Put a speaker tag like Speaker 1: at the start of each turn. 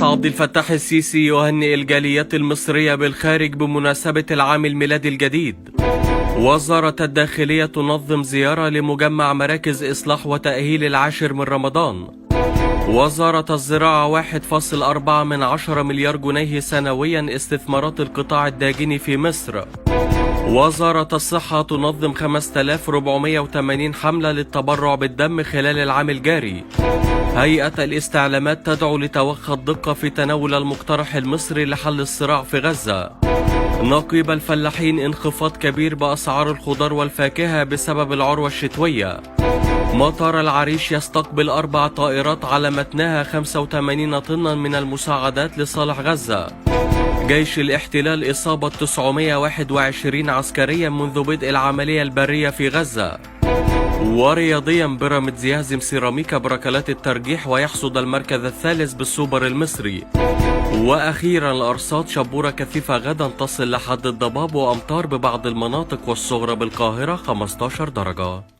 Speaker 1: عبد الفتاح السيسي يهنئ الجاليات المصرية بالخارج بمناسبة العام الميلادي الجديد. وزارة الداخلية تنظم زيارة لمجمع مراكز إصلاح وتأهيل العاشر من رمضان. وزارة الزراعة 1.4 من 10 مليار جنيه سنويا استثمارات القطاع الداجني في مصر. وزارة الصحة تنظم 5480 حملة للتبرع بالدم خلال العام الجاري. هيئة الاستعلامات تدعو لتوخى الدقة في تناول المقترح المصري لحل الصراع في غزة. نقيب الفلاحين انخفاض كبير بأسعار الخضار والفاكهة بسبب العروة الشتوية. مطار العريش يستقبل 4 طائرات على متنها 85 طنا من المساعدات لصالح غزة. جيش الاحتلال إصابة 921 عسكريا منذ بدء العملية البرية في غزة. ورياضيا بيراميدز يهزم سيراميكا بركلات الترجيح ويحصد المركز الثالث بالسوبر المصري. وأخيرا الأرصاد شبورة كثيفة غدا تصل لحد الضباب وأمطار ببعض المناطق والصغرى بالقاهرة 15 درجة.